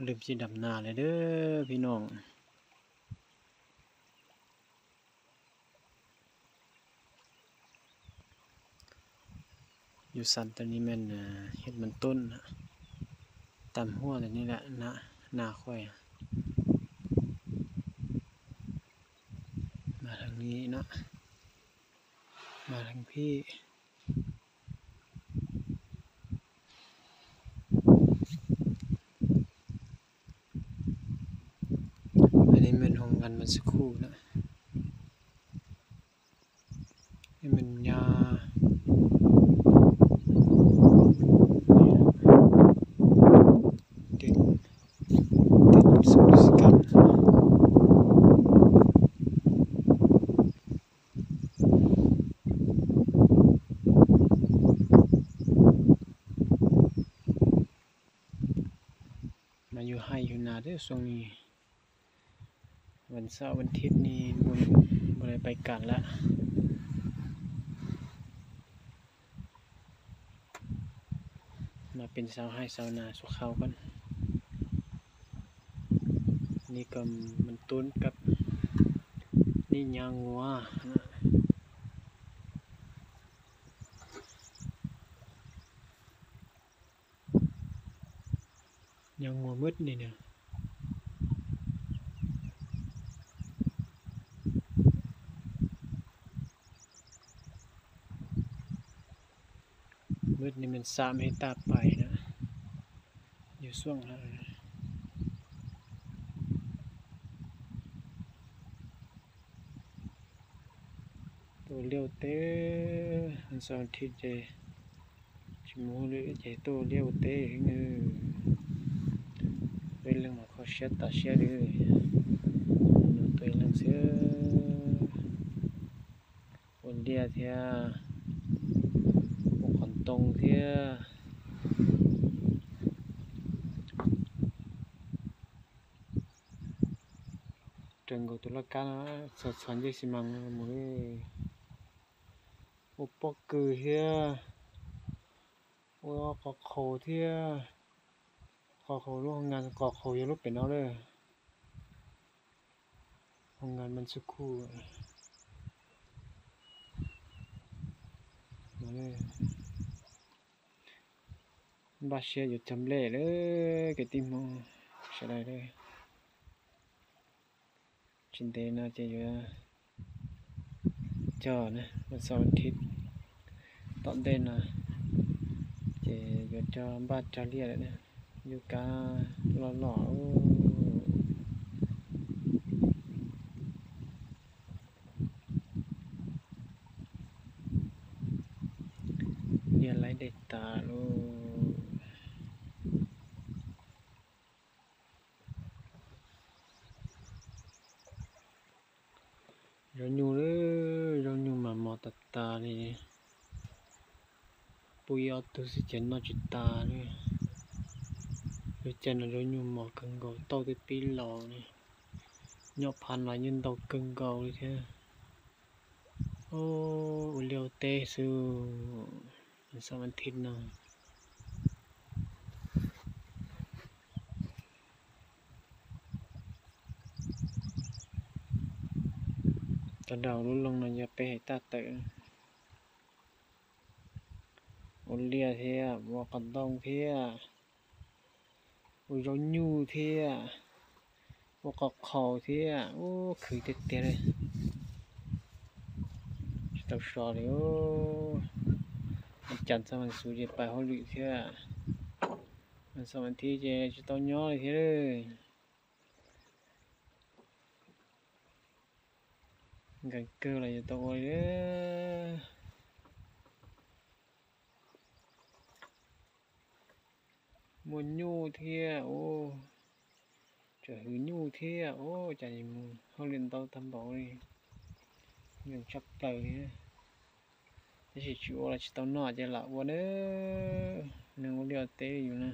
Lwm tsis dam nas lawm dab pib no. Yus xav tas ni men hiav mas tub, tam huaj tas ni lam nas qhuas. Mas heev li na, mas heev phij. Ni men hoo nkas mas xwb khuj na. Ni men nyab Mas yus hais yus nas twb xoo ni, vas xaum vas thiv ni npus li pais kam lawm. Mas peb xav hais xav nas xub khau koj ni kom mas tub kab ni nyab nguav. Nyab nguav mub ni na. Mub ni men xam hais tag pais na. Yus xuam lawm. Tuaj liaj ua teb, xaum vas thiv ces tsis mus hauj lwm ces tuaj liaj ua teb. Tuaj ib leeg mas kho siab tas siab li. Nws tuaj ib leeg xwb. Ua liaj thiab, ua qhov ntoo thiab. Raws nkaus tus laj kab no, txhos txhos ncej xi mas mus. Ua pob kws thiab, ua qhov qhaus thiab. Qhov qhaus lub hoo nkas, qhov qhaus yog lub pem no lawm. Hoo nkas mas xwb khuj. Npaj siab yuav cog nplej lawm kwv tij Hmoob sawv daws. Tsis ntev no ces yuav cog na, vas xaum vas thiv tom ntej no ces yuav cog npaj cog liaj lawm na. Yus kab loj loj. Liaj laib dej tas lauj. Zaub nyuj, zaub nyuj mas mos tas tas li. Pub ib ob tug xwb ces noj tsis tas li. Lub caij no zaub nyuj mos kawg nkaus, tauj twb pib laus li. Nyob phab no yeej ntau kawg nkaus li thiab. Ua liaj ua teb xwb, xaum vas thiv no. Tag nrho lub loog no yog peb hais tag tawm. Ua liaj thiab, ua qhov ntoo thiab, ua zaub nyuj thiab, ua qhov qhaus thiab, ua khwv tiag tiag li. Tsis tau so li. Cas txog mas xus ces pais hauj lwm thiab, mas xaum vas thiv ces tsis tau nyob li thiab. Nkees kawg los yuav tau ua li. Muaj nyuj thiab, tseem hwv nyuj thiab, cas mus hauj lwm ntau tag npaum li. Nkees tshaj plaws li. Tab sis tsis ua los tsis tau noj ces lam ua na. Neeg ua liaj ua teb yus na.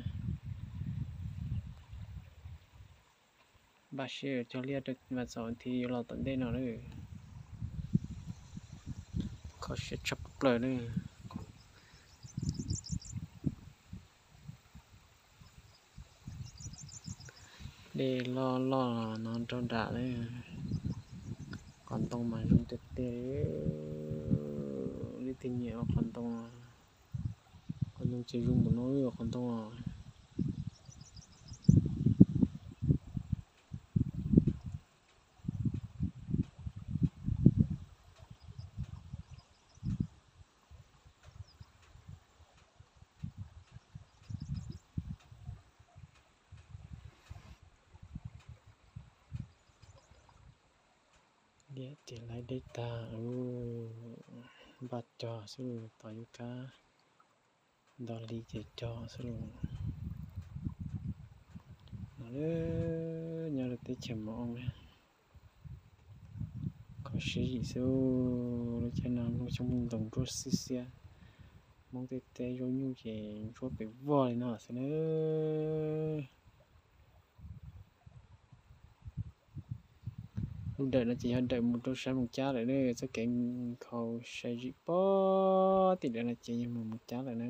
Npaj siab yuav cog liaj rau mas xaum vas thiv yuav los tom ntej no lawm. Kho siab tshaj plaws li. Dej loj loj no nrog nram li. Qhov ntoo mas zoo tiag tiag li. Leej twg nyiam ua qhov ntoo, qhov ntoo ces zoo npaum no li qhov ntoo os. Liab ces laib deb tag, npaj cog xwb los tos yuav kab, nto hli ces cog xwb los. No nyob rau teb chaws Mos Oo, kho siab zim xwb. Lub caij no lub xyoob ntoo ntsuab xiab xiab, Hmoob tej teb zaub nyuj ces ntsuab pem vog li no xwb na. Lub dawm no ces yog dawm mus rau sab Moos Cab lawm na, txoj kev nkhaus sai zim pob tim dawm no ces yog mus Moos Cab lawm na.